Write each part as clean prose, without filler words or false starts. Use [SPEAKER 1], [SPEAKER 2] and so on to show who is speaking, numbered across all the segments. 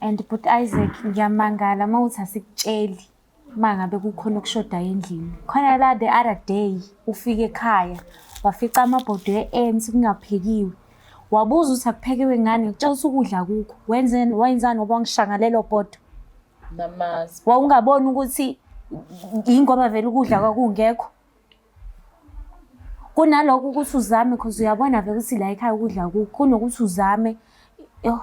[SPEAKER 1] And but Isaac ngiyamangala uma uthi asikutsheli uma ngabe kukhona okushodayo endlini. Khona la the other day ufike ekhaya wafica amabhodwe e-empty kungaphekiwe. Wabuza ukuthi akuphekiwe ngani, ngikutshela ukuthi ukudla akukho. Wenzeni wenzani ngoba wangishaya ngalelo bhodwe?
[SPEAKER 2] Namazi.
[SPEAKER 1] Wawungaboni ukuthi yingoba vele ukudla kwakungekho? Kunalokho ukuthi uzame cause uyabona vele ukuthi la ekhaya ukudla akukho, kunokuthi uzame yoh.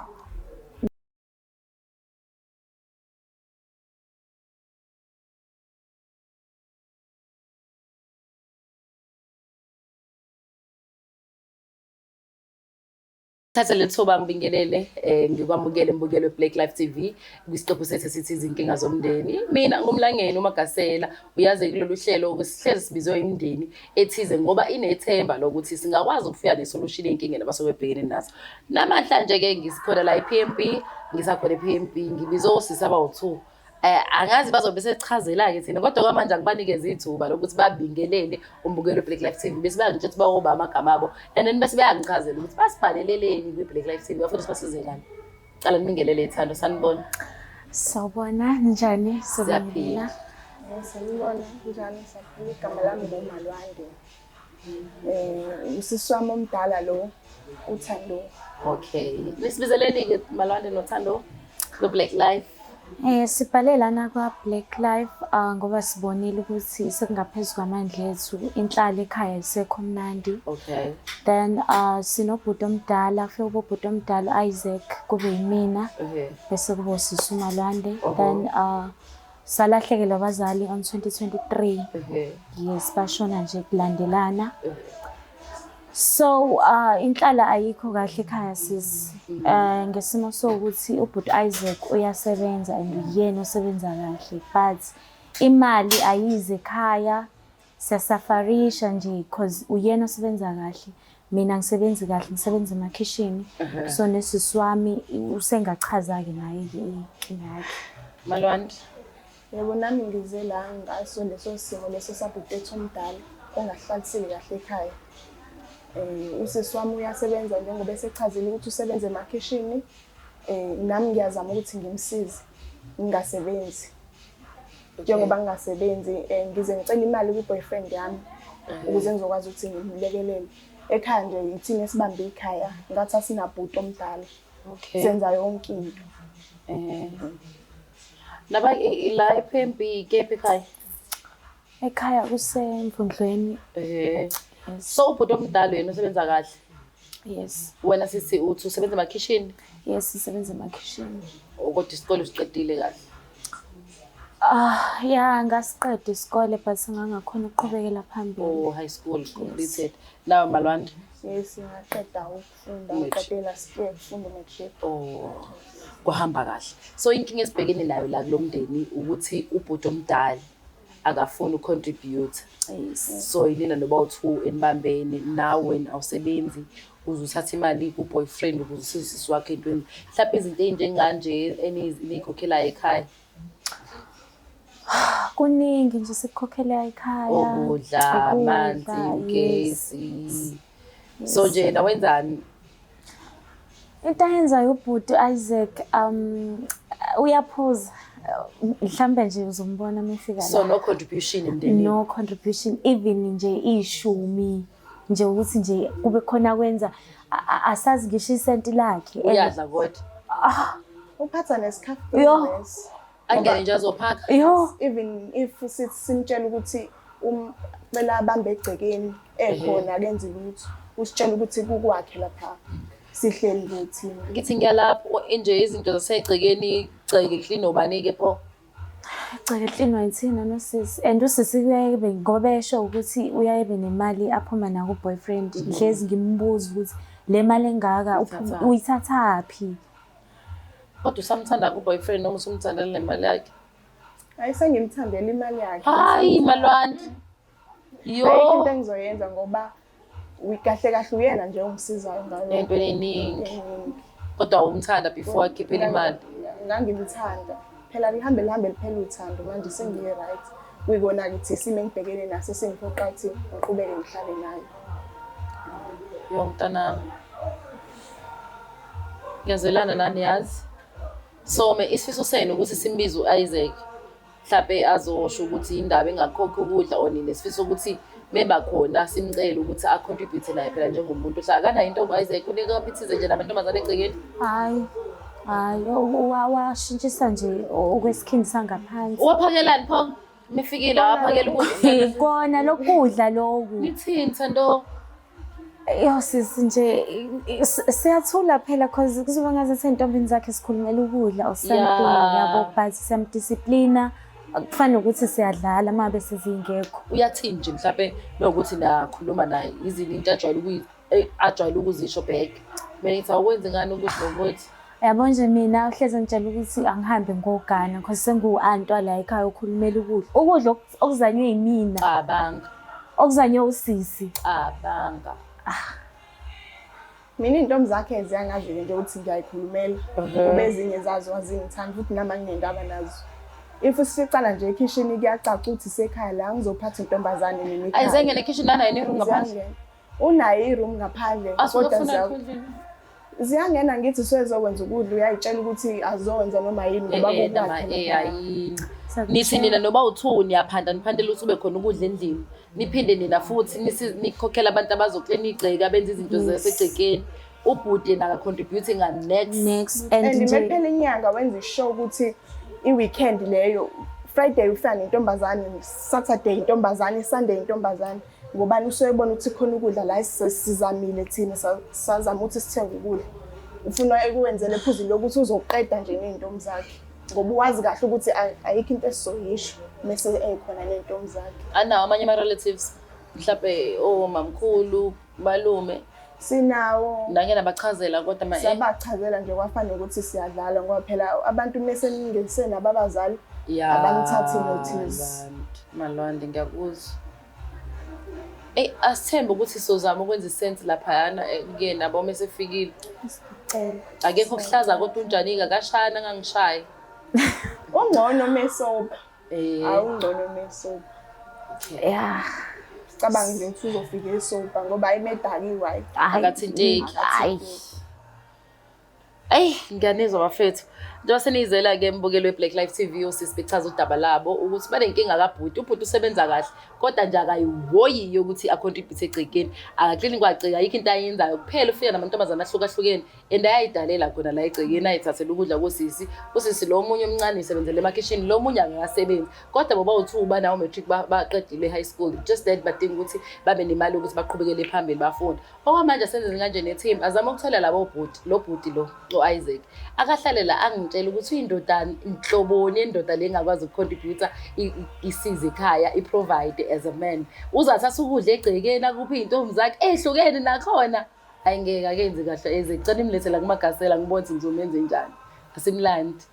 [SPEAKER 2] Thatha leli thuba ngibingelele ngikwamukele mbukelo we-Black Life TV kwisiqephu sethu esithi izinkinga zomndeni. Mina ngumlangeni uMagasela, uyazi kulolu hlelo sihlezi sibizwe imindeni ethize ngoba inethemba lokuthi singakwazi ukufika nesolution ey'nkingeni abasuke bebhekene nazo. Namhlanje-ke ngisikhona la e-P_M_B, ngisakhona e-P_M_B, ngibizwe osisi abawu-two. Angazi bazobe besechazela-ke thina kodwa kwamanje angibanikeze ithuba lokuthi babingelele umbukelo we-Black Life TV bese bayangitshela ukuthi bawoba amagama abo and then bese bayangichazela ukuthi basibhaleleleni kwi-Black Life TV bafuna sibasize ngani. Cala nibingelele ithando sanibona.
[SPEAKER 1] Sawubona, njani?
[SPEAKER 2] Siyaphila.
[SPEAKER 3] Sanibona, njani? Siyaphila. Igama lami nguMalwande. Usisi wami omdala lo uThando.
[SPEAKER 2] Okay. Nisibizeleni-ke Malwande noThando kwi-Black Life.
[SPEAKER 1] Sibhale lana kwa-Black Life ngoba sibonile ukuthi sekungaphezu kwamandla ethu, inhlalo ekhaya ayisekho mnandi.
[SPEAKER 2] Okay.
[SPEAKER 1] Then sinobhuti omdala, kufike kube ubhuti omdala u-Isaac, kube yimina, bese kube usisi uMalwande. Then salahlekelwa abazali on 2023. Yes, bashona nje kulandelana. So inhlala ayikho kahle ekhaya sisi. Ngesimo sokuthi ubhuti Isaac uyasebenza and uyena osebenza kahle but imali ayizi ekhaya. Siyasafarisha nje cause uyena osebenza kahle. Mina angisebenzi kahle, ngisebenza emakhishini. So nesisi wami usengachaza-ke naye-ke inkinga yakhe.
[SPEAKER 2] Malwande.
[SPEAKER 3] Yebo, nami ngize la ngaso leso simo leso sabhuti wethu omdala ongahlalisile kahle ekhaya. Usisi wami uyasebenza njengoba esechazile ukuthi usebenza emakhishini. Nami ngiyazama ukuthi ngimsize ngingasebenzi. Njengoba ngingasebenzi ngize ngicela imali kwi-boyfriend yami ukuze ngizokwazi ukuthi ngimlekelele. Ekhaya nje yithina esibambe ikhaya, ngathi asinabhuti omdala.
[SPEAKER 2] Okay.
[SPEAKER 3] Senza yonke into.
[SPEAKER 2] Laba la e-P_M_B kephi ekhaya?
[SPEAKER 1] Ekhaya kusemvundlweni.
[SPEAKER 2] So ubhuti omdala yena usebenza kahle?
[SPEAKER 1] Yes.
[SPEAKER 2] Wena sisi uthi usebenza emakhishini?
[SPEAKER 1] Yes, ngisebenza emakhishini.
[SPEAKER 2] Kodwa isikole usiqedile kahle?
[SPEAKER 1] Ah, ya ngasiqeda isikole but ngangakhona ukuqhubekela phambili.
[SPEAKER 2] Oh, high school completed. Now Malwande?
[SPEAKER 3] Yes, ngaqeda ukufunda, ngiqede last year ukufunda matric.
[SPEAKER 2] Oh, kuhamba kahle. So inkinga esibhekene nayo la kulomndeni ukuthi ubhuti omdala akafuni ucontribute.
[SPEAKER 1] Yes.
[SPEAKER 2] So yinina noba u-two enibambene nawe wena awusebenzi uze uthathe imali ku-boyfriend ukuze usize usisi wakho entweni. Mhlawumbe izinto ey'njenganje eniy'khokhelayo ekhaya.
[SPEAKER 1] Kuningi nje sikukhokhela ekhaya.
[SPEAKER 2] Ukudla, amanzi, ugesi. So nje yena wenzani?
[SPEAKER 1] Into ayenzayo ubhuti Isaac uyaphuza. Mhlambe nje uzombona uma efika la.
[SPEAKER 2] So no contribution emndenini.
[SPEAKER 1] No contribution even nje ishumi nje ukuthi nje kube khona kwenza asazi ngisho isenti lakhe.
[SPEAKER 2] Uyadla kodwa.
[SPEAKER 3] Uphatha nesikhafu.
[SPEAKER 1] Yo.
[SPEAKER 2] Angene nje azophaka.
[SPEAKER 1] Yo.
[SPEAKER 3] Even if simtshela ukuthi kumele abambe egcekeni ekhona akenzi lutho. Usitshela ukuthi kukwakhe lapha. Sihleli nje thina.
[SPEAKER 2] Ngithi ngiyalapho nje izinto zasegcekeni gceke clean obani-ke pho?
[SPEAKER 1] Gceke clean yithina nosisi. And usisi kuyaye kube ngoba esho ukuthi uyaye ebe nemali aphuma nayo ku-boyfriend. Ngihlezi ngimbuza ukuthi le mali engaka uyithathaphi?
[SPEAKER 2] Kodwa usamthanda ku-boyfriend noma usumthandela le mali yakhe?
[SPEAKER 3] Hayi sengimthandela imali yakhe.
[SPEAKER 2] Hayi Malwande. Yo.
[SPEAKER 3] Ayikho into engizoyenza ngoba kahle kahle uyena nje ongisizayo ngayo.
[SPEAKER 2] Entweni eningi. Kodwa umthanda before akhiphele imali.
[SPEAKER 3] Ngangimthanda. Phela lihambe lihambe liphela uthando manje sengiye right. Kuyikona ukuthi isimo engibhekene naso sengiphoqa ukuthi ngiqhubeke ngihlale naye.
[SPEAKER 2] Yo mntanami. Ngiyazwelana nani yazi. So me isifiso senu ukuthi simbize u-Isaac mhlampe azosho ukuthi indaba engakhokhi ukudla or nina sifiso ukuthi meba khona simcele ukuthi a-contribute naye phela njengomuntu ohlala akanayo into u-Isaac unekaphithize nje namantombazane egcekeni.
[SPEAKER 1] Hayi, hayi, washintshisa nje okwesikhindi sangaphansi.
[SPEAKER 2] Uwaphakelani pho? Nifikile waphakela ukudla.
[SPEAKER 1] Kona lokudla loku.
[SPEAKER 2] Nithini Thando?
[SPEAKER 1] Yo sisi nje siyathula phela cause kuzoba ngazathi ey'ntombini zakhe sikhulumela ukudla or something yabo but siyamdisiplina kufana nokuthi siyadlala uma ngabe sezingekho.
[SPEAKER 2] Uyathini nje mhlampe mewukuthi nakhuluma naye izini into ajwayele ajwayele ukuzisho back. Mina ngithi awukwenzi ngani ukuthi nokuthi.
[SPEAKER 1] Yabo nje mina uhlezi ngitshela ukuthi angihambe ngogana cause sengiwu-anti wala ekhaya okhulumela ukudla. Ukudla okuzanywe yimina.
[SPEAKER 2] Cabanga.
[SPEAKER 1] Okuzanywe usisi.
[SPEAKER 2] Cabanga.
[SPEAKER 3] Mina iy'ntombi zakhe ziyangazi-ke nje ukuthi ngiyayikhulumela. Ngoba ezinye zazo azingithandi futhi nami anginendaba nazo. If usicala nje ekhishini kuyacaca ukuthi isekhaya la ngizophatha intombazane mina ekhaya.
[SPEAKER 2] Ayizengene ekhishini lana yini room ngaphandle?
[SPEAKER 3] Ziyangena. Unayo i-room ngaphandle
[SPEAKER 2] Asuke
[SPEAKER 3] kodwa
[SPEAKER 2] ufuna endlini.
[SPEAKER 3] ziyangena ngithi sezokwenza ukudla uyayitshela ukuthi azowenza noma yini ngoba
[SPEAKER 2] Eh, nama
[SPEAKER 3] kukwakhe
[SPEAKER 2] eh
[SPEAKER 3] lapha.
[SPEAKER 2] ayi. Nithi nina noba u2 niyaphanda niphandele ukuthi ube khona ukudla endlini. Niphinde nina futhi nikhokhela abantu abazoklina igceke abenza izinto zasegcekeni. Ubhuti yena akacontribute nga next.
[SPEAKER 1] Next and
[SPEAKER 3] And
[SPEAKER 1] nje
[SPEAKER 3] mekuphela inyanga wenza ishow ukuthi i-weekend leyo Friday ufika nentombazane, Saturday intombazane, Sunday intombazane. Ngobani usuyebona ukuthi khona ukudla la sizamile thina sazama ukuthi sithenge ukudla. Ufuna ukuwenzela ephuzini lokuthi uzoqeda nje ney'ntombi zakhe. Ngoba uwazi kahle ukuthi ayikho into esizoyisho mese ekhona ney'ntombi zakhe.
[SPEAKER 2] Anawo amanye ama relatives mhlambe omamkhulu, malume
[SPEAKER 3] Sinawo
[SPEAKER 2] nake nabachazela kodwa ma
[SPEAKER 3] siyabachazela nje kwafana nokuthi siyadlala ngoba phela abantu mese ningenise nabo abazali
[SPEAKER 2] Ya,
[SPEAKER 3] abamthathi notice.
[SPEAKER 2] Malwande, Malwande ngiyakuzwa. Eyi asithembe ukuthi sizozama ukwenza isense laphayana kuyena yabo uma esefikile.
[SPEAKER 1] sicela.
[SPEAKER 2] Akekho kuhlaza kodwa unjani-ke akashayana angangishayi.
[SPEAKER 3] Ungcono mesoba.
[SPEAKER 2] Eh,
[SPEAKER 3] Awungcono mesoba.
[SPEAKER 1] Yeah.
[SPEAKER 3] Sicabanga nje ukuthi uzofika esoba ngoba ayimedakiwe hayi.
[SPEAKER 1] Hayi.
[SPEAKER 2] Akathinteki.
[SPEAKER 1] Hayi.
[SPEAKER 2] Eyi, ngiyanizwa bafethu. Njengoba seniyizela-ke mbukelo we-Black Life TV osisi bechaza udaba labo ukuthi banenkinga kabhuti. Ubhuti usebenza kahle kodwa nje akayihoyi yokuthi a-contribute egcekeni. Akaklini kwagceka, ayikho into ayenzayo. Kuphela ufika namantombazane ahlukahlukene and ayayidalela khona la egcekeni ayithathele ukudla kosisi. Usisi lo omunye omncane usebenzela emakhishini, lo omunye akakasebenzi. Kodwa boba u-two banawo matric baqedile e-high school. Just that badinga ukuthi babe nemali yokuthi baqhubekele phambili bafunde. Okwamanje senze kanje ne-team azama ukuthola labo bhuti, lo bhuti lo u-Isaac. Akahlale la angitshela ukuthi uyindoda nhloboni yendoda le engakwazi ukucontributa isize ekhaya, i-provide as a man. Uzathatha ukudla egcekeni akuphi iy'ntombi zakhe ey'hlukene nakhona. Hhayi ngeke akenzi kahle Isaac. Cela nimlethe la kuMagasela ngibone ukuthi ngizomenze njani. Asimlandi.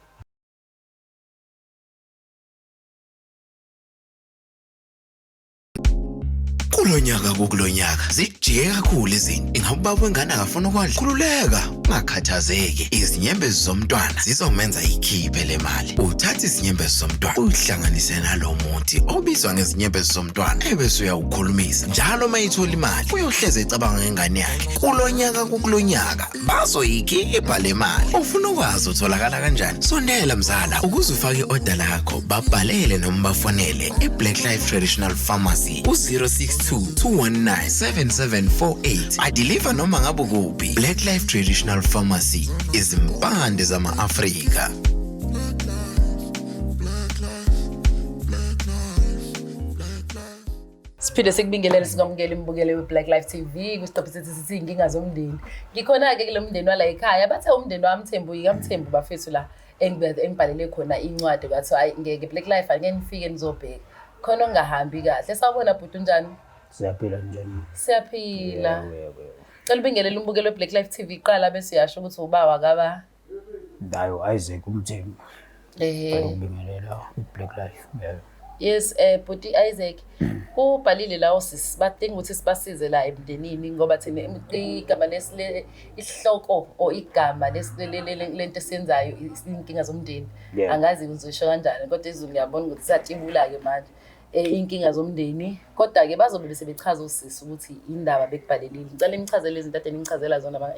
[SPEAKER 4] Kulonyaka kukulonyaka zijike kakhulu izinto. Ingabe ubaba wengane akafuna ukondla? Khululeka, ungakhathazeki. Izinyembezi zomntwana zizomenza ikhiphe le mali. Uthatha izinyembezi zomntwana uyihlanganise nalo muthi obizwa ngezinyembezi zomntwana ebese uyawukhulumisa. Njalo uma ethola imali uyohleze ecabanga ngengane yakhe. Kulonyaka kukulonyaka bazoyikhipha le mali. Ufuna ukwazi utholakala kanjani? Sondela mzala ukuze ufake i-oda lakho, babhalele noma bafonele e-Black Life Traditional Pharmacy ku-062 219 7748. Adiliva noma ngabe kuphi. Black Life Traditional Pharmacy, izimpande zama-Afrika.
[SPEAKER 2] Siphinde sikubingelele sikwamukele imbukelo we-Black Life TV kwisiqephu sethu sithi iy'nkinga zomndeni. Ngikhona-ke kulo mndeni wala ekhaya, bathe umndeni wamthembu yikamthembu bafethu la engibhalele khona incwadi kwathiwa hhayi ngeke Black Life ake nifike nizobheka. Khona okungahambi kahle. Sawubona bhuti unjani?
[SPEAKER 5] Siyaphila njani?
[SPEAKER 2] Siyaphila.
[SPEAKER 5] Yebo, yebo, yebo.
[SPEAKER 2] Cela ubingelele umbukelo we-Black Life TV kuqala bese uyasho ukuthi ubawa kaba.
[SPEAKER 5] Ndayo Isaac uMthembu. Cela ukubingelela i-Black Life. Yebo.
[SPEAKER 2] Yes, bhuti Isaac, kubhalile la osisi badinga ukuthi sibasize la emndenini ngoba thina igama lesile isihloko or igama lento esiyenzayo inkinga zomndeni. Angazi ngizosho kanjani kodwa izulu ngiyabona ukuthi siyatshibula ke manje. Inkinga zomndeni kodwa ke bazobe bese bechaza osisi ukuthi indaba bekubhalelile. Ngicela nichazele izinto ade nichazela zona ba.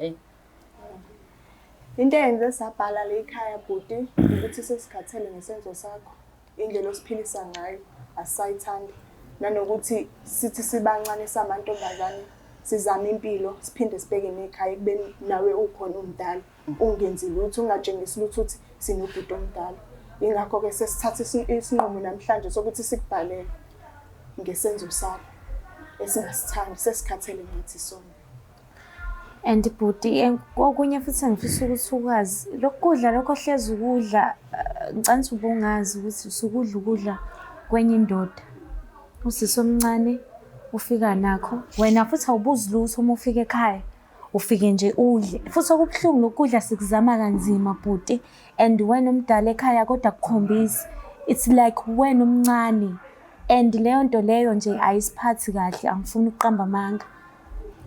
[SPEAKER 3] Into eyenze sabhala la ekhaya bhuti ukuthi sesikhathele ngesenzo sakho, indlela osiphilisa ngayo asisayithandi, nanokuthi sithi sibancane samantombazane sizame impilo siphinde sibheke nekhaya ekubeni nawe ukhona umdala ungenzi lutho, ungatshengisi lutho ukuthi sinobhuti omdala. Yingakho-ke sesithatha isinqumo namhlanje sokuthi sikubhalele ngesenzo sakho esingasithandi, sesikhathele ngathi sona.
[SPEAKER 1] And bhuti, okunye futhi engifisa ukuthi ukwazi, lokhu kudla lokho ohlezi ukudla, ngicela ukuthi ubungazi ukuthi usukudla ukudla kwenye indoda. Usisi omncane ufika nakho, wena futhi awubuzi lutho uma ufika ekhaya, ufike nje udle. Futhi okubuhlungu lokhu kudla sikuzama kanzima bhuti, and wena omdala ekhaya kodwa akukhombisi. It's like wena omncane, and leyo nto leyo nje ayisiphathi kahle, angifuni ukuqamba amanga.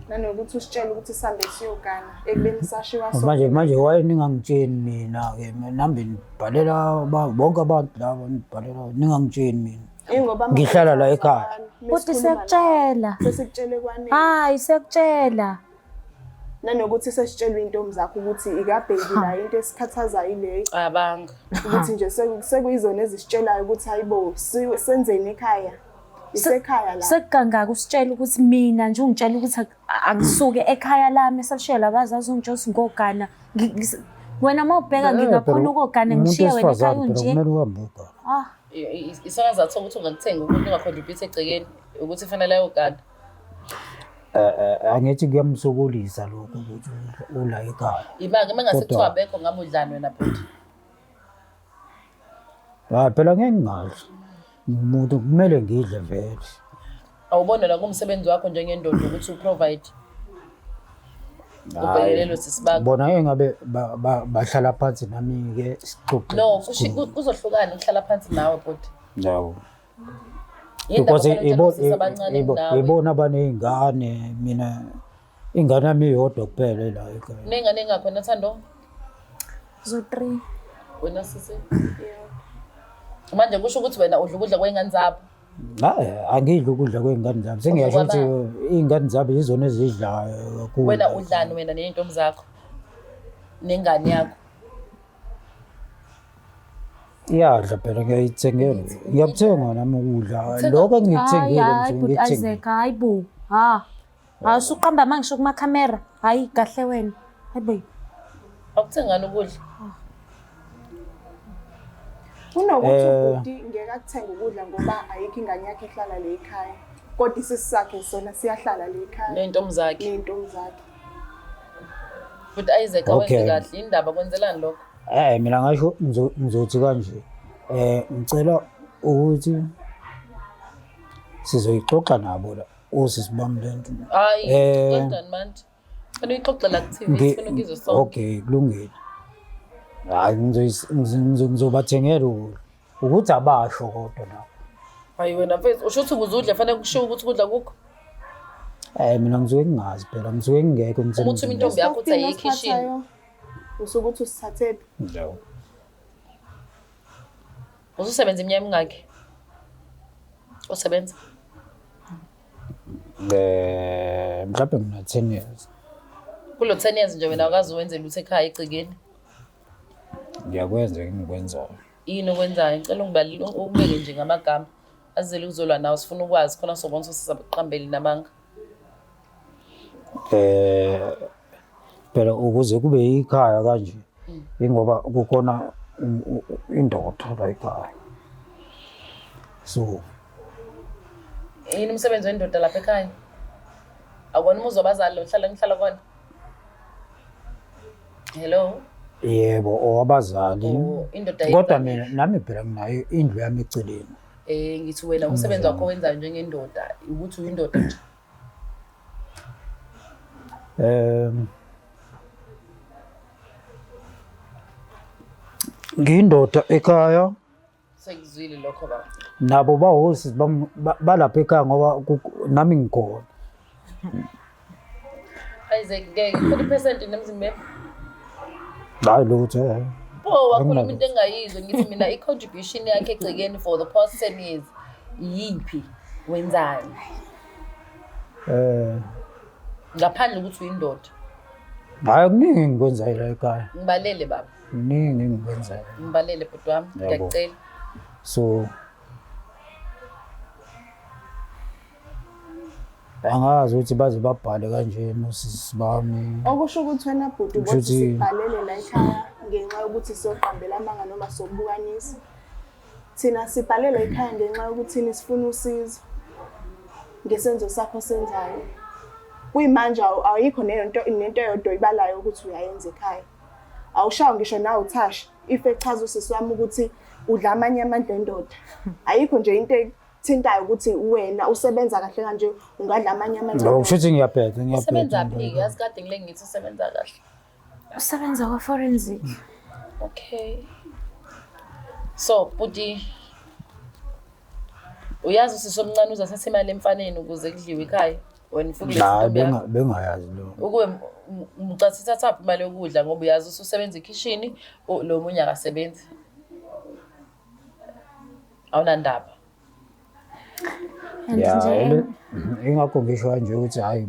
[SPEAKER 3] Nanokuthi usitshele ukuthi sihambe siyogana ekubeni sashiwa
[SPEAKER 5] Manje why ningangitsheni mina-ke? Nambe nibhalela bonke abantu laba, nibhalela ningangitsheni mina.
[SPEAKER 3] Ingoba
[SPEAKER 5] Ngihlala la ekhaya.
[SPEAKER 1] Bhuti, siyakutshela.
[SPEAKER 3] Sesikutshele kwanele.
[SPEAKER 1] Hayi, siyakutshela.
[SPEAKER 3] Nanokuthi sesitshelwe intombi zakho ukuthi ikabheki la, into esikhathazayo ileyo.
[SPEAKER 2] Cabanga.
[SPEAKER 3] Ukuthi nje sekuyizona ezisitshelayo ukuthi hayibo, senzeni ekhaya. Isekhaya la.
[SPEAKER 1] Sekukangaka usitshela ukuthi mina nje ungitshela ukuthi angisuke ekhaya lami esalishiya labazazi, ungitshela ukuthi ngogana. Wena uma ubheka ngingakhona ukogana
[SPEAKER 5] Umuntu
[SPEAKER 1] ngishiye wena ekhaya
[SPEAKER 5] wesifazane phela
[SPEAKER 1] unje.
[SPEAKER 5] kumele uhambe uyogana.
[SPEAKER 1] Ah,
[SPEAKER 2] Isona sizathu sokuthi ungakuthengi umuntu ungacontribute egcekeni ukuthi fanele ayogana.
[SPEAKER 5] Angithi kuyamsokolisa lokho ukuthi ula ekhaya.
[SPEAKER 2] Imali uma ngase
[SPEAKER 5] Kodwa-
[SPEAKER 2] kuthiwa abekho ngabe udlani wena bhuti?
[SPEAKER 5] Hayi phela ngeke ngingadli. Umuntu kumele ngidle vele.
[SPEAKER 2] Awuboni la kumsebenzi wakho njengendoda ukuthi uprovide. Ubhekelelwe sisi bakho.
[SPEAKER 5] Bona engabe bahlala phansi nami-ke sixoxe.
[SPEAKER 2] No, kuzohlukana ukuhlala phansi nawe bhuti.
[SPEAKER 5] Yabo.
[SPEAKER 2] Yini
[SPEAKER 5] Because
[SPEAKER 2] ndaba kufanele utshele osisi abancane kunawe?
[SPEAKER 5] ibona abaney'ngane, mina ingane yami iyodwa kuphela la ekhaya.
[SPEAKER 2] Uney'ngane ey'ngakhi wena Thando?
[SPEAKER 1] Zo 3.
[SPEAKER 2] Wena sisi? Manje kusho ukuthi wena udla ukudla kwey'ngane zabo?
[SPEAKER 5] Hayi, angidli ukudla kwey'ngane zami. Sengiyasho
[SPEAKER 2] Udla
[SPEAKER 5] ukuthi iy'ngane zami yizona ezidlayo kakhulu.
[SPEAKER 2] Wena udlani wena ney'ntombi zakho? Nengane yakho?
[SPEAKER 5] Iyadla phela, ngiyayithengela. Ngiyakuthenga nami ukudla. Lokho engikuthengile
[SPEAKER 1] Hayi,
[SPEAKER 5] nje
[SPEAKER 1] bhuti
[SPEAKER 5] ngikuthengile.
[SPEAKER 1] Isaac, hayi bo. Ha. Hayi, usuqamba manje ngisho kumakhamera. Hayi, kahle wena. Hayi bo.
[SPEAKER 2] Awukuthengani ukudla?
[SPEAKER 3] Kunokuthi ubhuti ngeke akuthenge ukudla ngoba ayikho ingane yakhe ehlala le ekhaya. Kodwa isisi sakhe sona siyahlala le ekhaya.
[SPEAKER 2] Ney'ntombi zakhe.
[SPEAKER 3] Ney'ntombi zakhe.
[SPEAKER 2] Bhuti Isaac, awenze
[SPEAKER 5] Okay.
[SPEAKER 2] kahle indaba kwenzelani lokho?
[SPEAKER 5] Mina ngasho ngizothi kanje. Ngicela ukuthi sizoyixoxa nabo la osisi bami le nto.
[SPEAKER 2] Hayi, kanjani manje? Funa uyixoxe la ku-TV, sifuna ukuzwa sonke.
[SPEAKER 5] Okay, kulungile. Hayi, ngizobathengela ukudla. Ukuthi abasho kodwa nabo.
[SPEAKER 2] Hayi wena mfethu, usho ukuthi ukuze udle fanele kushiwo ukuthi ukudla kukho?
[SPEAKER 5] Mina ngisuke ngingazi phela, ngisuke ngingekho
[SPEAKER 2] Uma uthuma
[SPEAKER 5] emsebenzini.
[SPEAKER 2] intombi yakho uthi
[SPEAKER 3] Isitofini
[SPEAKER 2] ayiye ekhishini.
[SPEAKER 3] osithathayo, usuke uthi usithathephi?
[SPEAKER 5] No.
[SPEAKER 2] Ususebenza iminyaka emingaki? Usebenza?
[SPEAKER 5] Mhlawumbe ngina 10 years.
[SPEAKER 2] Kulo 10 years nje wena awukaze wenze lutho ekhaya egcekeni.
[SPEAKER 5] Ngiyakwenza engikwenzayo.
[SPEAKER 2] Yini okwenzayo? Ngicela ungibalile ukubeke nje ngamagama. Azele ukuzolwa nawe, sifuna ukwazi khona sobona ukuthi sizaqambeli namanga.
[SPEAKER 5] Phela ukuze kube ikhaya kanje ingoba kukhona indoda la ekhaya. So
[SPEAKER 2] yini umsebenzi wendoda lapha ekhaya? Awukona umuzi wabazali lo ohlala ngihlala kona? Hello?
[SPEAKER 5] Yebo, owabazali.
[SPEAKER 2] Oh, indoda
[SPEAKER 5] Kodwa
[SPEAKER 2] yenza
[SPEAKER 5] mina nami phela nginayo indlu yami eceleni.
[SPEAKER 2] Ngithi wena umsebenzi wakho owenzayo njengendoda ukuthi uyindoda nje.
[SPEAKER 5] Ngiyindoda ekhaya.
[SPEAKER 2] Sengizwile lokho baba.
[SPEAKER 5] Nabo bahosi balapha ekhaya ngoba nami ngikhona.
[SPEAKER 2] Isaac, ngeke 40% nemzimbeni.
[SPEAKER 5] Hayi lutho.
[SPEAKER 2] Pho wakhuluma
[SPEAKER 5] Anginalutho.
[SPEAKER 2] into engayizwa, ngithi mina i-contribution yakhe egcekeni for the past 10 years iyiphi? Wenzani? Ngaphandle ukuthi uyindoda.
[SPEAKER 5] Hhayi, kuningi engikwenzayo la ekhaya.
[SPEAKER 2] Ngibalele baba.
[SPEAKER 5] Kuningi engikwenzayo.
[SPEAKER 2] Ngibalele bhuti wami, ngiyakucela.
[SPEAKER 5] So angazi ukuthi baze babhale kanjena osisi bami.
[SPEAKER 3] Okusho ukuthi wena bhuti ubothi sibhalele la ekhaya ngenxa yokuthi siyoqambela amanga noma sokubukanisa. Thina sibhalele ekhaya ngenxa yokuthi sifuna usizo ngesenzo sakho senzayo. Kuyimanje awuyikho nento nento eyodwa oyibalayo ukuthi uyayenza ekhaya. Awushawa ngisho nawe uthasha if echaza usisi wami ukuthi udla amanye amandla endoda. Ayikho nje into ethintayo ukuthi wena usebenza kahle kanje ungadla amanye amandla.
[SPEAKER 5] Ngoba kusho ukuthi ngiyabheda ngiyabheda.
[SPEAKER 2] Usebenza phi? Yazi kade ngile ngithi usebenza kahle.
[SPEAKER 1] Usebenza kwa-forensic.
[SPEAKER 2] Okay. So, bhuti uyazi usisi omncane uzathatha imali emfaneni ukuze kudliwe ekhaya. Wena ufike
[SPEAKER 5] Hayi
[SPEAKER 2] ulethe intombi yakho.
[SPEAKER 5] bengayazi lo.
[SPEAKER 2] Ukube mcathi ithathaphi imali yokudla ngoba uyazi ususebenza ekhishini lo munye akasebenzi. Awunandaba.
[SPEAKER 1] And
[SPEAKER 5] Ya,
[SPEAKER 1] nje
[SPEAKER 5] ingakho ngisho kanje ukuthi hhayi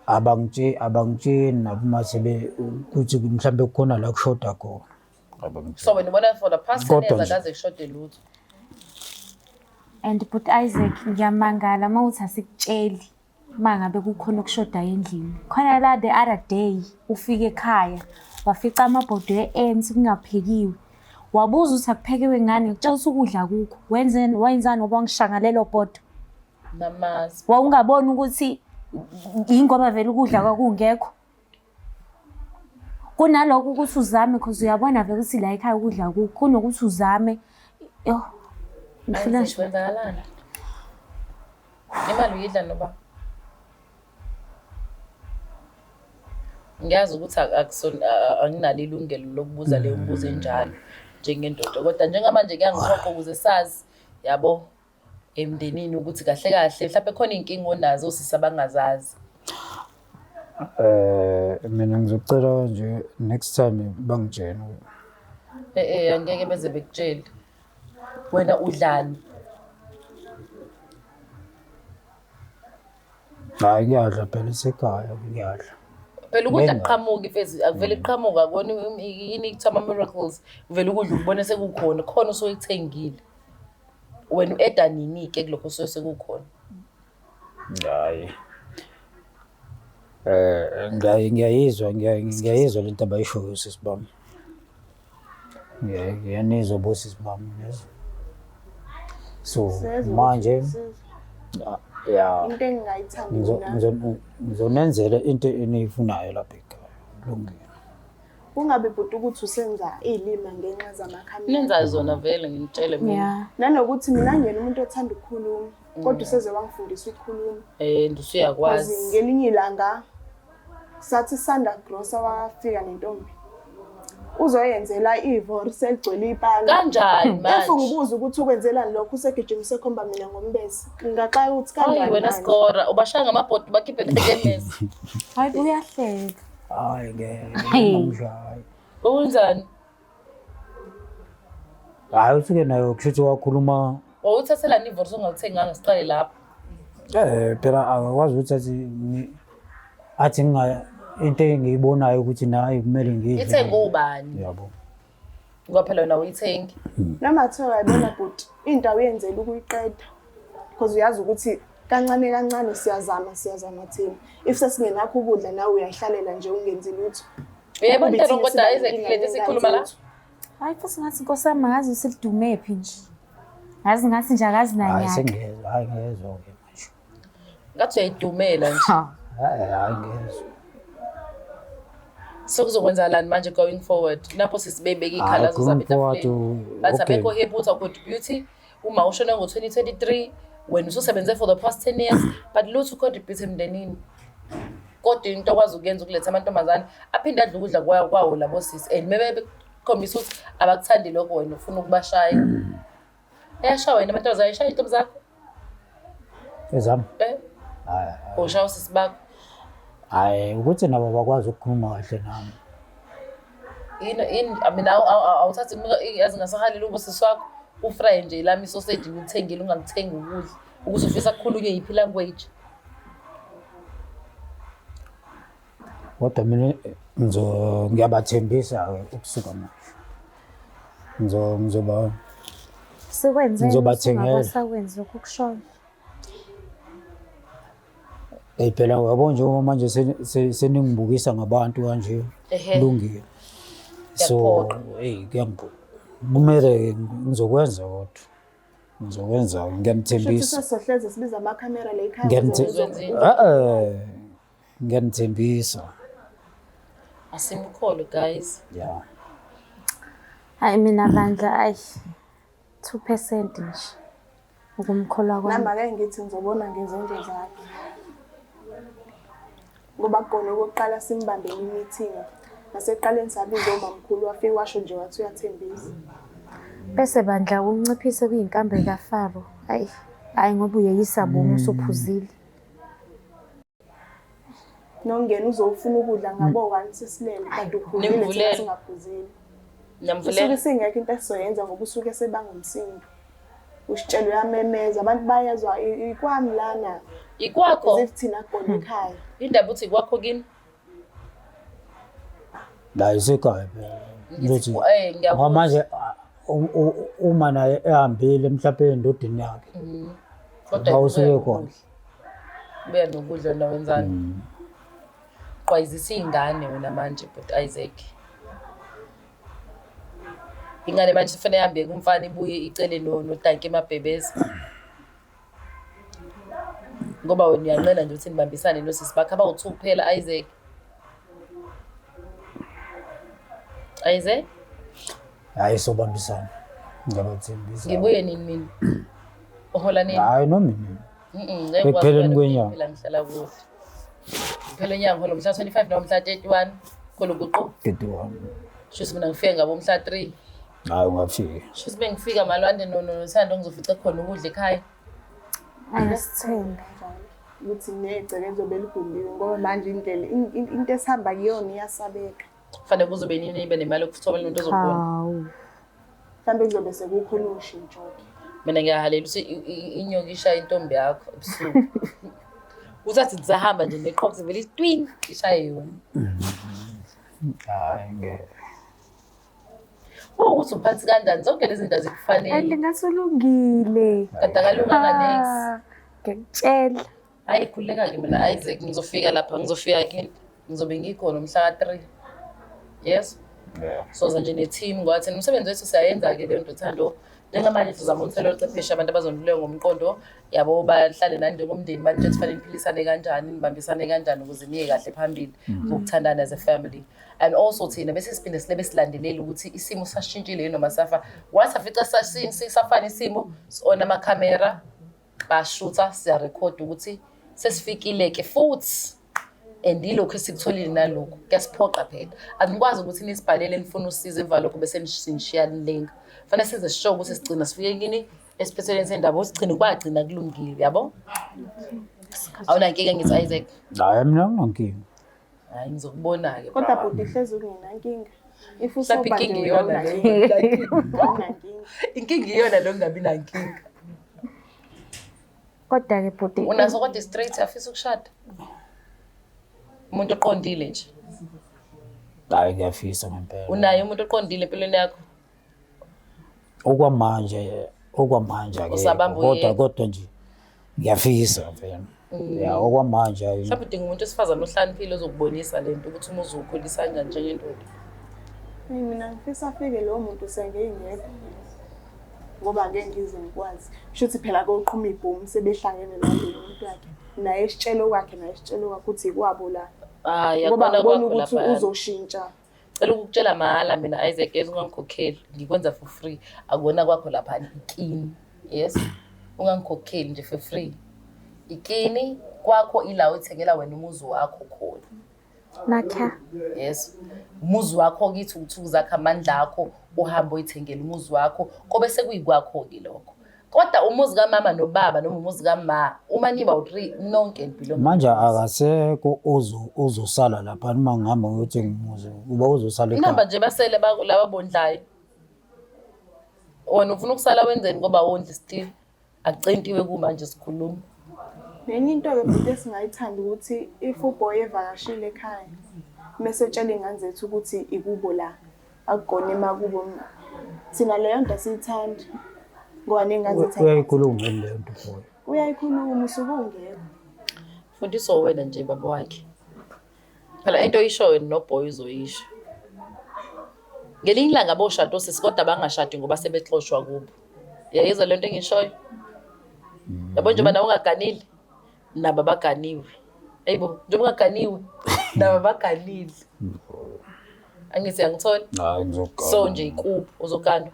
[SPEAKER 5] abangitsheni nabo uma sebe ukuthi mhlawumbe kukhona la kushoda khona.
[SPEAKER 2] So wena ubona for the past 10
[SPEAKER 5] Kodwa
[SPEAKER 2] years
[SPEAKER 5] nje-
[SPEAKER 2] akaze kushode lutho.
[SPEAKER 1] And but Isaac ngiyamangala uma uthi asikutsheli uma ngabe kukhona okushodayo endlini. Khona la the other day ufike ekhaya wafica amabhodwe e-ants kungaphekiwe. Wabuza ukuthi akuphekiwe ngani, ngikutshela ukuthi ukudla kukho. Wenzeni wenzani ngoba wangishanga lelo bhodwe.
[SPEAKER 2] Namazi.
[SPEAKER 1] Wawungaboni ukuthi yingoba vele ukudla kwakungekho. Kunalokho ukuthi uzame cause uyabona vele ukuthi la ekhaya ukudla kukho kunokuthi uzame. Yo. Ngihlula
[SPEAKER 2] Isaac,
[SPEAKER 1] nje.
[SPEAKER 2] kwenzakalani? Imali uyidla noba? Ngiyazi ukuthi anginalo ilungelo lokubuza leyo mbuzo enjalo njengendoda, kodwa njengamanje kuyangiphoqa ukuze sazi yabo emndenini ukuthi kahle kahle mhlawumbe khona iy'nkinga onazo osisi abangazazi.
[SPEAKER 5] Mina ngizocela nje next time bangitshene.
[SPEAKER 2] Eh angeke beze bekutshele. Wena udlani?
[SPEAKER 5] Hhayi kuyadla phela isekhaya kuyadla.
[SPEAKER 2] Phela ukudla
[SPEAKER 5] Benga.
[SPEAKER 2] kuqhamuka ifezi akuvele kuqhamuka akubona yini kuthiwa ama-miracles kuvele ukudla ukubone sekukhona khona usuke kuthengile. Wena u-eda nini-ke kulokho osuke sekukhona?
[SPEAKER 5] Hhayi. Ngiyayizwa ngiyayizwa lento abayishoyo sisi bami. Ngiyanizwa bosisi bami ngiyezwa. So
[SPEAKER 3] Siyezwa
[SPEAKER 5] manje
[SPEAKER 3] ukuthi siyezwa.
[SPEAKER 5] ya
[SPEAKER 3] Into engingayithandi mina
[SPEAKER 5] ngizonenzela into eniyifunayo lapha ekhaya. Kulungile.
[SPEAKER 3] kungabi bhuti ukuthi usenza iy'lima ngenxa zamakhamera.
[SPEAKER 2] Nenza zona vele ngimtshele mina.
[SPEAKER 1] Yeah.
[SPEAKER 3] Nanokuthi mina ngiyena umuntu othanda ukukhuluma kodwa useze wangifundisa ukukhuluma.
[SPEAKER 2] And usuyakwazi.
[SPEAKER 3] Because ngelinye ilanga sathi sanda grosa wafika nentombi. Uzoyenzela ivori seligcwele ipani.
[SPEAKER 2] Kanjani
[SPEAKER 3] If
[SPEAKER 2] manje?
[SPEAKER 3] ngibuza ukuthi ukwenzelani lokho usegijimise ekhomba mina ngombese. Ngingaxaka ukuthi
[SPEAKER 2] Hayi
[SPEAKER 3] kanjani
[SPEAKER 2] wena
[SPEAKER 3] manje.
[SPEAKER 2] skora ubashaya ngamabhodi bakhiphe nekhemesi.
[SPEAKER 1] Hayi uyahleka.
[SPEAKER 5] Hhayi ngeke
[SPEAKER 1] Hey.
[SPEAKER 5] ngamshayi.
[SPEAKER 2] Okunjani?
[SPEAKER 5] Hhayi usuke nayo kusho ukuthi wakhuluma
[SPEAKER 2] Wawuthathelani ivori ongalithenganga siqale lapho.
[SPEAKER 5] Phela akakwazi ukuthi athi into engiyibonayo ukuthi nayi kumele ngiyidle.
[SPEAKER 2] Ithenge ubani?
[SPEAKER 5] Yabo.
[SPEAKER 2] Ngoba phela wena awuyithengi.
[SPEAKER 3] Noma kuthiwa uyayibona bhuti, into awuyenzeli ukuyiqeda. Because uyazi ukuthi kancane kancane siyazama siyazama thina. If sesingenakho ukudla nawe uyayihlalela nje ungenzi lutho.
[SPEAKER 2] Uyayibona
[SPEAKER 3] Kube
[SPEAKER 2] into
[SPEAKER 3] thina
[SPEAKER 2] kodwa
[SPEAKER 3] siba
[SPEAKER 2] Isaac
[SPEAKER 3] nenkinga
[SPEAKER 2] lento esikhuluma la?
[SPEAKER 3] nengane.
[SPEAKER 1] Hayi futhi ngathi Nkosi yami ngazi usilidume phi nje. Ngazi ngathi nje akazi
[SPEAKER 5] Hhayi
[SPEAKER 1] nanyaka.
[SPEAKER 5] sengiyezwa, hhayi ngiyezwa-ke manje.
[SPEAKER 2] Ngathi uyayidumela nje.
[SPEAKER 1] Ha.
[SPEAKER 5] Hhayi hhayi ngiyezwa.
[SPEAKER 2] So kuzokwenzakalani manje going forward? Lapho sisibebeka
[SPEAKER 5] Hhayi
[SPEAKER 2] iy'khalazo
[SPEAKER 5] going
[SPEAKER 2] zabo
[SPEAKER 5] forward
[SPEAKER 2] etafuleni. Bathi
[SPEAKER 5] okay.
[SPEAKER 2] abekho happy ukuthi awucontribute uma ushone ngo-2023 wena ususebenze for the past 10 years but lutho ucontribute emndenini. Kodwa into okwazi ukuyenza ukuletha amantombazane aphinde adle ukudla kwawo labo sisi and mebe bekhombisa ukuthi abakuthandi lokho wena ufuna ukubashaya. Eyashaya wena amantombazane ayishaya iy'ntombi zakho?
[SPEAKER 5] Ezami?
[SPEAKER 2] Eh?
[SPEAKER 5] Hhayi.
[SPEAKER 2] Ushaya osisi bakho?
[SPEAKER 5] Hhayi ukuthi nabo bakwazi ukukhuluma kahle nami.
[SPEAKER 2] Yini I mean awuthathi yazi ngasahaleli ubusisi wakho ufraye nje lami isoseji ngikuthengile ungangithengi ukudla ukuthi ufisa kukhulunywe yiphi language.
[SPEAKER 5] Kodwa mina ngiyabathembisa-ke ukusuka manje. Ngizoba
[SPEAKER 1] Sikwenzeni
[SPEAKER 5] Ngizobathengela.
[SPEAKER 1] Sakwenza lokhu kushoyo.
[SPEAKER 5] Eyi phela uyabo njengoba manje seningibukisa ngabantu kanje
[SPEAKER 2] Ehhe.
[SPEAKER 5] kulungile. So
[SPEAKER 2] Kuyakuphoqa.
[SPEAKER 5] eyi kuyangiphoqa. Kumele ngizokwenza kodwa. Ngizokwenza
[SPEAKER 3] Shuthi
[SPEAKER 5] ngiyanithembisa.
[SPEAKER 3] sesizohleze sibiza amakhamera la ekhaya.
[SPEAKER 5] Ngiyanithembisa. Eh ngiyanithembisa.
[SPEAKER 2] Asimkholo guys.
[SPEAKER 5] Yeah.
[SPEAKER 1] Hayi mina bandla ayi 2% nje ukumkholwa kwami.
[SPEAKER 3] Nami ake ngithi ngizobona ngezenzo zakhe. Ngoba kona okokuqala simbambe meeting. Nasekuqaleni sabiza umamkhulu wafika washo nje wathi uyathembisa.
[SPEAKER 1] Bese bandla unciphise kuyinkambi kaFaro. Hayi, hayi ngoba uyeyisa bomu usuphuzile.
[SPEAKER 3] Nongena uzofuna ukudla ngabo one sesilele kanti uphuzile thina
[SPEAKER 2] Nimvulele.
[SPEAKER 3] singaphuzile.
[SPEAKER 2] Niyamvulela?
[SPEAKER 3] Usuke singekho into esizoyenza ngoba usuke sebanga umsindo. Usitshela uyamemeza abantu bayezwa ikwami lana.
[SPEAKER 2] Ikwakho.
[SPEAKER 3] As if thina kona ekhaya.
[SPEAKER 2] Indaba uthi ikwakho kini.
[SPEAKER 5] La isekhaya phela.
[SPEAKER 2] Ngithi
[SPEAKER 5] Ngizothi
[SPEAKER 2] ngiyakuzwa.
[SPEAKER 5] ngoba manje uma naye ehambile mhlawumbe endodeni yakhe.
[SPEAKER 2] Kodwa
[SPEAKER 5] Ba usuke
[SPEAKER 2] ubuya
[SPEAKER 5] khona.
[SPEAKER 2] nokudla. Ubuya nokudla wena wenzani? Qwayizisa iy'ngane wena manje but Isaac. Ingane manje kufanele ihambe kumfana ibuye icele nodanki emabhebeza. Ngoba wena uyanqena nje ukuthi nibambisane nosisi bakho abawu-two kuphela Isaac. Isaac,
[SPEAKER 5] Hayi sobambisana. Ngiyabathembisa.
[SPEAKER 2] ngibuye nini mina? Uhola nini?
[SPEAKER 5] Hayi noma nini.
[SPEAKER 2] Ngeke
[SPEAKER 5] Ekupheleni
[SPEAKER 2] kwazi
[SPEAKER 5] kwenyanga.
[SPEAKER 2] Phela ngihlala kuphi? Kuphela kwenyanga ngihola mhla 25 noma mhla 31 khona uguqu.
[SPEAKER 5] 31.
[SPEAKER 2] Shuthi mina ngifike ngabo mhla 3.
[SPEAKER 5] Hayi ungafiki.
[SPEAKER 2] Shuthi bengifika malwande noThando ngizofica khona ukudla ekhaya.
[SPEAKER 1] Ayisithembe.
[SPEAKER 3] Ukuthi negceke lizobe ligumbiwe ngoba manje indlela into esihamba kuyona iyasabeka.
[SPEAKER 2] Kufanele kuzobe nini ibe nemali yokuthoba lento ozobona.
[SPEAKER 1] Hawu.
[SPEAKER 3] Mhlawumbe kuzobe sekukhona ushintsho-ke.
[SPEAKER 2] Mina ngiyahalela ukuthi inyoka ishaye intombi yakho ebusuku. Usathi ngisahamba nje neqhoks vele twing ishaye yona.
[SPEAKER 5] Hayi ngeke.
[SPEAKER 2] Ukuthi uphathi kanjani zonke lezi zinto
[SPEAKER 1] And
[SPEAKER 2] azikufanele.
[SPEAKER 1] ngathi ulungile.
[SPEAKER 2] Kade akalunganga next.
[SPEAKER 1] Ah, ngiyakutshela.
[SPEAKER 2] Hayi khululeka-ke mina Isaac ngizofika lapha ngizofika kini ngizobe ngikhona mhla ka-3. Yes.
[SPEAKER 5] Yeah.
[SPEAKER 2] Soza nje ne-team ngoba thina umsebenzi wethu siyayenza-ke leyo nto Thando. Njengamanje sizama ukuthola ochwepheshe abantu abazondluleka ngomqondo yabo bahlale nani njengomndeni banitshele ukuthi fanele niphilisane kanjani nibambisane kanjani ukuze niye kahle phambili ngokuthandana as a family. And also thina bese siphinde silebe silandelele ukuthi isimo sashintshile yini noma safa. Once afica sisafana isimo si-on amakhamera bashutha siyarekhoda ukuthi sesifikile-ke futhi and yilokhu esikutholile nalokhu kuyasiphoqa phela. Anikwazi ukuthi nisibhalele nifune usizo emva lokho bese nishiya nilenga. Fanele size sisho ukuthi sigcina sifike kini esiphethelweni sendaba ukuthi sigcine kwagcina kulungile yabo. Awunankinga ngithi Isaac.
[SPEAKER 5] Hayi mina anginankinga.
[SPEAKER 2] Hayi ngizokubona-ke.
[SPEAKER 3] Kodwa bhuti hlezi ungenankinga. If
[SPEAKER 2] Mhlawumbe
[SPEAKER 3] usoba
[SPEAKER 2] inkinga
[SPEAKER 3] nje
[SPEAKER 2] iyona
[SPEAKER 3] wena
[SPEAKER 2] leyo.
[SPEAKER 3] awunankinga.
[SPEAKER 2] Inkinga iyona leyo kungabi nankinga.
[SPEAKER 1] Kodwa-ke bhuti
[SPEAKER 2] Unaso kodwa straight afisa ukushada. Umuntu oqondile nje.
[SPEAKER 5] Hayi ngiyafisa ngempela.
[SPEAKER 2] Unaye umuntu oqondile empilweni yakho.
[SPEAKER 5] Okwamanje okwamanje akekho.
[SPEAKER 2] Usabamba
[SPEAKER 5] Kodwa
[SPEAKER 2] uyena.
[SPEAKER 5] kodwa nje ngiyafisa vele. Ya okwamanje hayi.
[SPEAKER 2] Mhlawumbe udinga umuntu wesifazane ohlakaniphile ozokubonisa le nto ukuthi umuzi uwukhulisa kanjani njengendoda.
[SPEAKER 3] Eyi, mina ngifisa afike lowo muntu sengingekho ngoba ngeke ngize ngikwazi. Shuthi phela koqhuma ibhomu sebehlangene nalowo muntu wakhe. Naye esitshela okwakhe naye esitshela okwakhe ukuthi ikwabo la.
[SPEAKER 2] Hayi
[SPEAKER 3] Ngoba
[SPEAKER 2] akubona
[SPEAKER 3] ngibona
[SPEAKER 2] kwakho
[SPEAKER 3] ukuthi
[SPEAKER 2] lapha.
[SPEAKER 3] uzoshintsha.
[SPEAKER 2] Cela ukukutshela mahhala mina Isaac yazi ungangikhokheli ngikwenza for free. Akubona kwakho lapha ikini. Yes. Ungangikhokheli nje for free. Ikini kwakho ila uthengela wena umuzi wakho khona.
[SPEAKER 1] Nakha.
[SPEAKER 2] Yes. Umuzi wakho kithi uthi uzakha amandla akho uhambe uyithengele umuzi wakho kobe sekuyikwakho-ke lokho. Kodwa umuzi kamama nobaba noma umuzi kama uma niba u-3 nonke nibelong.
[SPEAKER 5] Manje akasekho ozosala lapha noma ngihamba ngiyothenga umuzi uba uzosala
[SPEAKER 2] Inamba
[SPEAKER 5] ekhaya.
[SPEAKER 2] nje basele laba bondlayo. Wena ufuna ukusala wenzeni ngoba wondli still. Akucentiwe kumanje sikhuluma.
[SPEAKER 3] Nenye into-ke bhuti esingayithanda ukuthi if uboy evakashile ekhaya Mese etshela iy'ngane zethu ukuthi ikubo la, akukona emakubo. Thina leyo nto asiyithandi ngoba ney'ngane zethu
[SPEAKER 5] Uyayikhuluma yini leyo nto boy?
[SPEAKER 3] Uyayikhuluma usuke ungekho.
[SPEAKER 2] Fundiswa wena nje baba wakhe. Phela into oyishoyo noboy uzoyisho. Ngelinye ilanga boshada osisi kodwa bangashadi ngoba sebexoshwa kubo. Uyayizwa le nto engishoyo? Yabo njengoba nawe ungaganile, nabo abaganiwe. Eyibo, njengoba ungaganiwe, nabo abaganile. Angithi angitholi?
[SPEAKER 5] Hayi ngizogana.
[SPEAKER 2] So nje ikubo uzoganwa.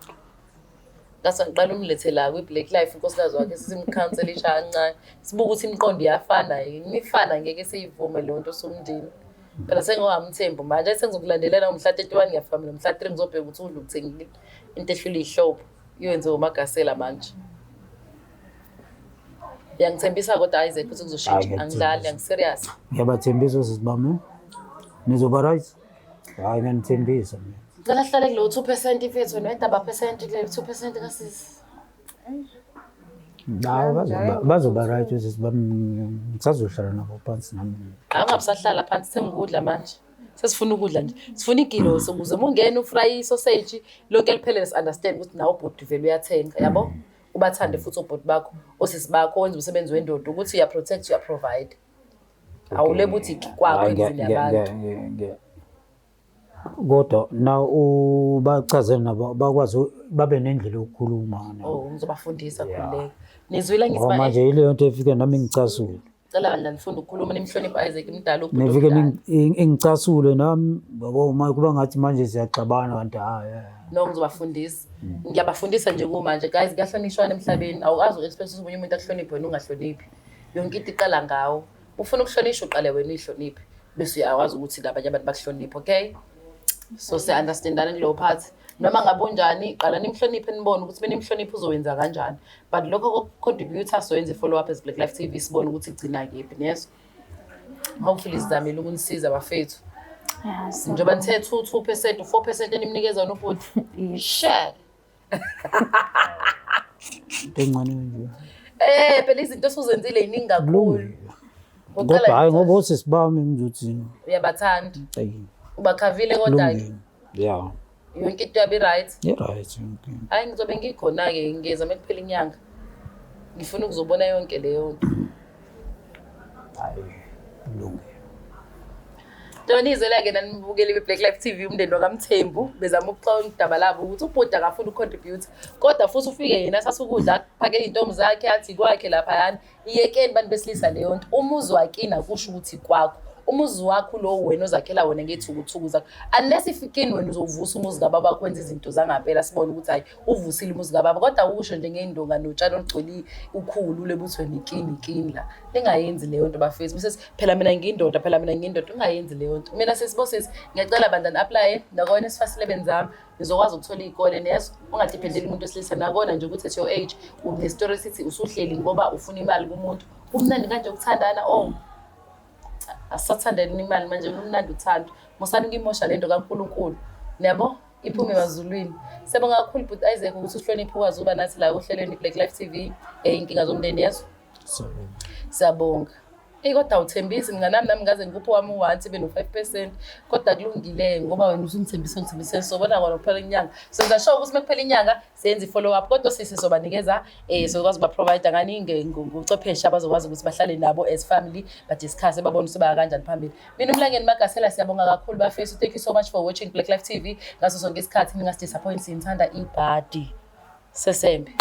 [SPEAKER 2] Ngase ngiqala umlethe la kwi-Black Life unkosikazi wakhe simkhanselisha kancane. Sibuka ukuthi imiqondo iyafana yini. Imifana ngeke siyivume leyo nto somndeni. Phela sengingamthembu manje sengizokulandelela ngomhla 31 ngiyafika mina mhla 3 ngizobheka ukuthi udla ukuthengile into ehlula ihlobo. Iyenziwe uMagasela manje. Uyangithembisa kodwa Isaac ukuthi kuzoshintsha.
[SPEAKER 5] Hayi,
[SPEAKER 2] Angidlali,
[SPEAKER 5] ngiyakuthembisa.
[SPEAKER 2] angiserious.
[SPEAKER 5] Ngiyabathembisa osisi bami. Nizoba right? Hayi ngiyanithembisa mina.
[SPEAKER 2] Ngicela sihlale kulo 2% mfethu wena wedaba percent kule 2% kasisi.
[SPEAKER 5] Hayi bazoba right osisi bami. Ngisazohlala nabo phansi nami.
[SPEAKER 2] Awungabisahlala phansi sengikudla manje. Sesifuna ukudla nje. Sifuna igilosi ukuze uma ungena ufry isoseji lonke liphelele si-understand ukuthi nawe ubhuti vele uyathenga yabo. Ubathande futhi obhuti bakho, osisi bakho wenza umsebenzi wendoda ukuthi uya protect uya provide. Awulebe uthi kwakho
[SPEAKER 5] Hayi,
[SPEAKER 2] endlini yabantu.
[SPEAKER 5] Kodwa na ubachazele nabo bakwazi babe nendlela yokukhuluma nabo.
[SPEAKER 2] Oh, ngizobafundisa khululeka. Nizwile ngithi
[SPEAKER 5] Ngoba
[SPEAKER 2] ba
[SPEAKER 5] manje yileyo nto efike nami ingicasule.
[SPEAKER 2] cela bandla nifunde ukukhuluma nimhloniphe Isaac mdala ubhuti.
[SPEAKER 5] Nifike
[SPEAKER 2] omdala.
[SPEAKER 5] ingicasule nami yabo uma kuba ngathi manje siyaxabana kanti hayi.
[SPEAKER 2] No, ngizobafundisa. Ngiyabafundisa nje kumanje guys, kuyahlonishwana emhlabeni. Awukwazi uku-expect ukuthi omunye umuntu akuhloniphe wena ungahloniphi. Yonke into iqala ngawo. Ufuna ukuhlonishwa uqale wena uyihloniphe bese uyakwazi ukuthi labanye abantu bakuhloniphe, okay? So siya-understandana kuleyo part. Noma ngabe unjani, qala nimhloniphe nibone ukuthi benimhloniphe uzowenza kanjani. But lokho kokucontributor soyenza i-follow up as Black Life TV sibone ukuthi igcina kephi, niyezwa? Hopefully sizamile ukunisiza bafethu.
[SPEAKER 1] Yeah, so
[SPEAKER 2] Njengoba nithe 2% 4% enimnikeza wona ubhuti. Shit.
[SPEAKER 5] Into encane nje.
[SPEAKER 2] Eh phela izinto osuzenzile yiningi kakhulu.
[SPEAKER 5] Kulungile.
[SPEAKER 2] Uqala
[SPEAKER 5] Kodwa hayi ngoba osisi bami ngizothini.
[SPEAKER 2] uyabathanda.
[SPEAKER 5] Eyi,
[SPEAKER 2] Ubakhavile kodwa ke
[SPEAKER 5] kulungile. Yeah.
[SPEAKER 2] yonke into yabe right.
[SPEAKER 5] I-right yonke into.
[SPEAKER 2] Hayi ngizobe ngikhona ke ngiyeza mekuphela inyanga. Ngifuna ukuzobona yonke leyo nto.
[SPEAKER 5] Hayi kulungile.
[SPEAKER 2] Njengoba nizwela-ke nanibukeli be-Black Life TV umndeni wakaMthembu bezama ukuxoxa udaba labo ukuthi ubhuti akafuni ukucontribute kodwa futhi ufike yena athathe ukudla aphakele iy'ntombi zakhe athi kwakhe laphayana. Iyekeni bantu besilisa leyo nto. Umuzi wakini akusho ukuthi kwakho. Umuzi wakho lowo wena ozakhela wena ngey'thukuthuku zakho. Unless if kini wena uzovusa umuzi kababa wakho wenza izinto zangampela sibone ukuthi hhayi uvusile umuzi kababa kodwa usho nje ngey'ndonga notshani olugcwele ukhulu lebuthi wena ikini ikini la. Ningayenzi leyo nto bafethu. Bese phela mina ngiyindoda, phela mina ngiyindoda, ungayenzi leyo nto. Mina sesibosisi ngiyacela bandla ni-aplaye nakona esifasile zami nizokwazi ukuthola iy'kole neso ungadiphendeli umuntu wesilisa nakona nje ukuthi at your age unestori esithi usuhleli ngoba ufuna imali kumuntu. Kumnandi kanje ukuthandana oh asisathandani imali manje kumnandi uthando. Musani ukuyimosha lento kaNkulunkulu. Niyabo? Iphume emazulwini. Siyabonga kakhulu bhuti Isaac ukuthi uhloniphe ukwazi ukuba nathi la ohlelweni Black Life TV inkinga zomndeni yezo.
[SPEAKER 5] Siyabonga.
[SPEAKER 2] Siyabonga. Eyi kodwa awuthembisi mnganami nami ngaze ngikuphe wami u-once ibe no-5% kodwa kulungile ngoba wena usungithembise ngithembise sobona kona kuphela inyanga. Senza sure ukuthi mekuphela inyanga senze i-follow up kodwa sisi sobanikeza sokwazi ukuba-provide ngani ngochwepheshe abazokwazi ukuthi bahlale nabo as family badiscuss babone ukuthi baya kanjani phambili. Mina uMlangeni Magasela siyabonga kakhulu bafethu. Thank you so much for watching Black Life TV. Ngaso sonke isikhathi ningasidisappoint sinithanda ibhadi. Sesembe.